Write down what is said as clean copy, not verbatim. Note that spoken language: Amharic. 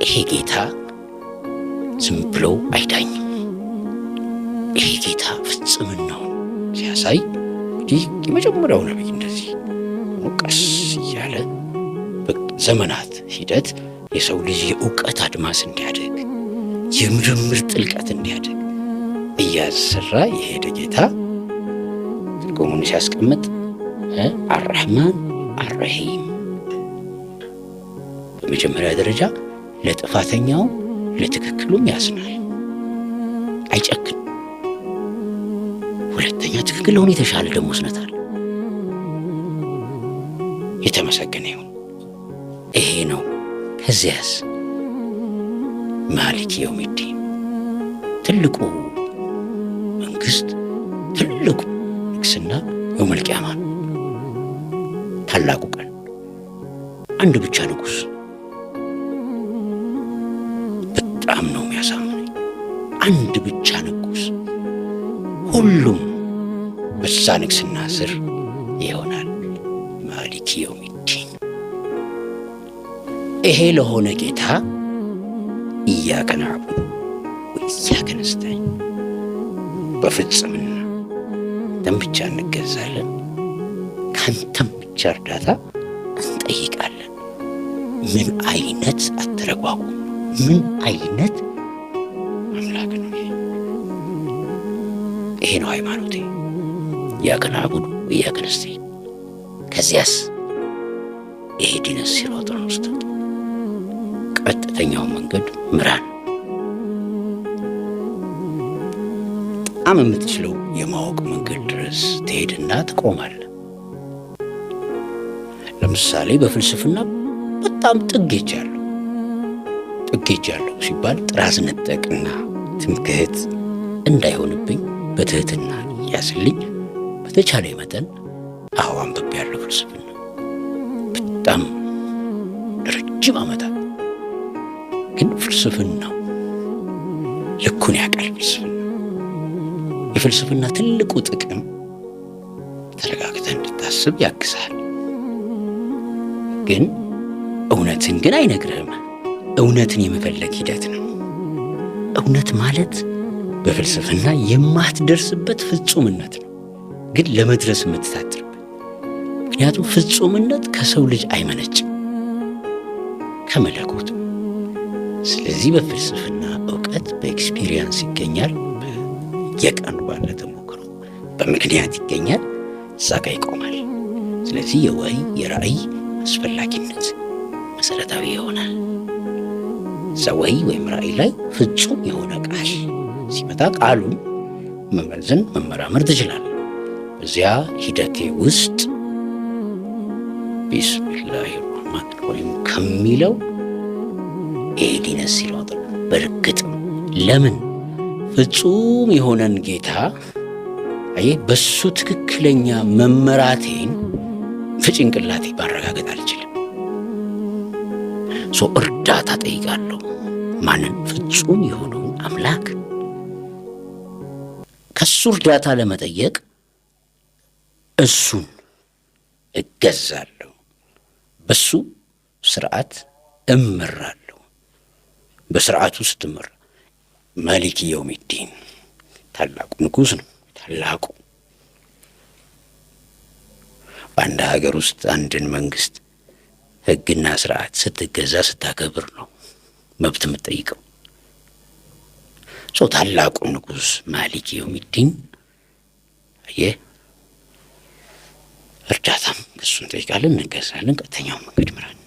ይሄ ጌታ ዝም ብሎ አይዳኝም። ይሄ ጌታ ፍጽምናውን ሲያሳይ እንግዲህ የመጀመሪያው ነቢይ እንደዚህ ቀስ እያለ በዘመናት ሂደት የሰው ልጅ የእውቀት አድማስ እንዲያድግ፣ የምርምር ጥልቀት እንዲያድግ እያሰራ የሄደ ጌታ ትርጉሙን ሲያስቀምጥ አራህማን አረሂም፣ በመጀመሪያ ደረጃ ለጥፋተኛው ለትክክሉም ያዝናል፣ አይጨክንም። ሁለተኛ ትክክል ለሆነ የተሻለ ደግሞ ስነት አለ። የተመሰገነ ይሁን። ይሄ ነው። ከዚያስ ማሊክ የውሚዲን፣ ትልቁ መንግስት፣ ትልቁ ንግስና የውመል ቂያማ ነው። ታላቁ ቀን፣ አንድ ብቻ ንጉስ። በጣም ነው የሚያሳምነኝ። አንድ ብቻ ንጉስ፣ ሁሉም በዛ ንግስና ስር ይሆናል። ማሊክ የውሚዲን። ይሄ ለሆነ ጌታ إياك نعبد وإياك نستعين፣ በፍጽምና አንተን ብቻ እንገዛለን፣ ከአንተም ብቻ እርዳታ እንጠይቃለን። ምን አይነት አተረጓጉም፣ ምን አይነት አምላክ ነው ይሄ? ይሄ ነው ሃይማኖቴ። إياك نعبد وإياك نستعين። ከዚያስ اهدنا الصراط المستقيم፣ ቀጥተኛው መንገድ ምራን። በጣም የምትችለው የማወቅ መንገድ ድረስ ትሄድና ትቆማለህ። ለምሳሌ በፍልስፍና በጣም ጥግ ሄጃለሁ። ጥግ ሄጃለሁ ሲባል ጥራዝ ነጠቅና ትምክህት እንዳይሆንብኝ በትህትና ያስልኝ። በተቻለ መጠን አዎ አንብቤያለሁ ፍልስፍና በጣም ለረጅም ዓመታት። ግን ፍልስፍናው ልኩን ያውቃል። ፍልስፍና፣ የፍልስፍና ትልቁ ጥቅም ተረጋግተህ እንድታስብ ያግዛል። ግን እውነትን ግን አይነግርህም። እውነትን የመፈለግ ሂደት ነው። እውነት ማለት በፍልስፍና የማትደርስበት ፍጹምነት ነው፣ ግን ለመድረስ የምትታትርበት። ምክንያቱም ፍጹምነት ከሰው ልጅ አይመነጭም፣ ከመለኮት። ስለዚህ በፍልስፍና እውቀት በ experience ይገኛል፣ የቀኑ ባለ ተሞክሮ በምክንያት ይገኛል፣ እዛ ጋ ይቆማል። ስለዚህ የወህይ የራእይ አስፈላጊነት መሰረታዊ ይሆናል። እዛ ወህይ ወይም ራእይ ላይ ፍጹም የሆነ ቃል ሲመጣ ቃሉን መመዘን መመራመር ትችላለህ። በዚያ ሂደቴ ውስጥ بسم الله الرحمن الرحيم ከሚለው اهدنا الصراط፣ በእርግጥም ለምን ፍጹም የሆነን ጌታ አየህ፣ በሱ ትክክለኛ መመራቴን በጭንቅላቴ ማረጋገጥ አልችልም። So እርዳታ ጠይቃለሁ። ማንን? ፍጹም የሆነውን አምላክ። ከሱ እርዳታ ለመጠየቅ እሱን እገዛለሁ፣ በሱ ስርዓት እመራለሁ። በስርዓቱ ስትመራ مالك يوم الدين ታላቁ ንጉሥ ነው። ታላቁ በአንድ ሀገር ውስጥ አንድን መንግስት ህግና ስርዓት ስትገዛ ስታከብር ነው መብት የምትጠይቀው። So ታላቁ ንጉሥ مالك يوم الدين፣ አየህ፣ እርዳታም እሱን እንጠይቃለን፣ እንገዛለን። ቀጥተኛውን መንገድ ምራን።